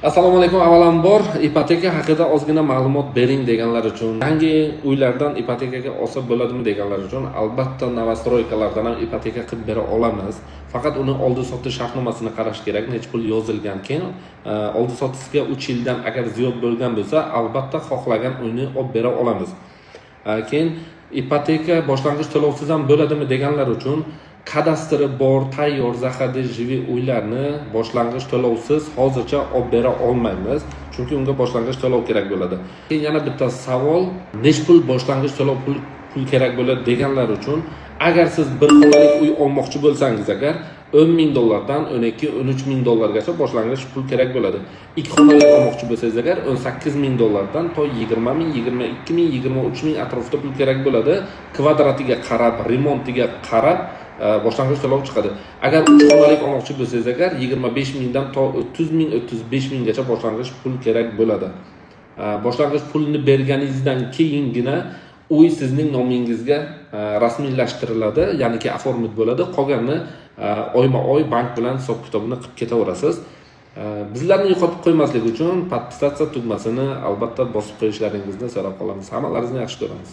Assalomu alaykum. Avvalambor, ipoteka haqida ozgina ma'lumot bering deganlar uchun, yangi uylardan ipotekaga olsa bo'ladimi deganlar uchun, albatta, новостройка lardan ham ipoteka qilib bera olamiz. Faqat uni oldi sotdi shartnomasini qarash kerak, necha pul yozilgan. Keyin oldi sottisiga 3 yildan agar ziyod bo'lgan bo'lsa, albatta xohlagan uyni olib bera olamiz. Keyin ipoteka boshlang'ich to'lovsiz ham bo'ladimi deganlar uchun, kadastri bor, tayyor, заходи, живи uylarni boshlang'ich to'lovsiz hozircha olib bera olmaymiz, chunki unga boshlang'ich to'lov kerak bo'ladi. Keyin yana bitta savol, nechi pul boshlang'ich to'lov pul kerak bo'ladi deganlar uchun, agar siz bir xonalik uy olmoqchi bo'lsangiz agar, 10 ming dollardan 12-13 ming dollargacha boshlang'ich pul kerak bo'ladi. Ikki xonalik olmoqchi bo'lsangiz agar, 18 ming dollardan to 20 ming, 22 ming, 23 ming atrofida pul kerak bo'ladi. Kvadratiga qarab, remontiga qarab boshlang'ich to'lov chiqadi. Agar uch xonalik olmoqchi bo'lsangiz agar, 25 mingdan to 30 ming, 35 minggacha boshlang'ich pul kerak bo'ladi. Boshlang'ich pulni berganingizdan keyingina uy sizning nomingizga rasmiylashtiriladi, ya'niki оформить bo'ladi. Qolganini oyma oy bank bilan hisob kitobini qilib ketaverasiz. Bizlarni yo'qotib qo'ymaslik uchun подписаться tugmasini albatta bosib qo'yishlaringizni so'rab qolamiz. Hammalaringizni yaxshi ko'ramiz.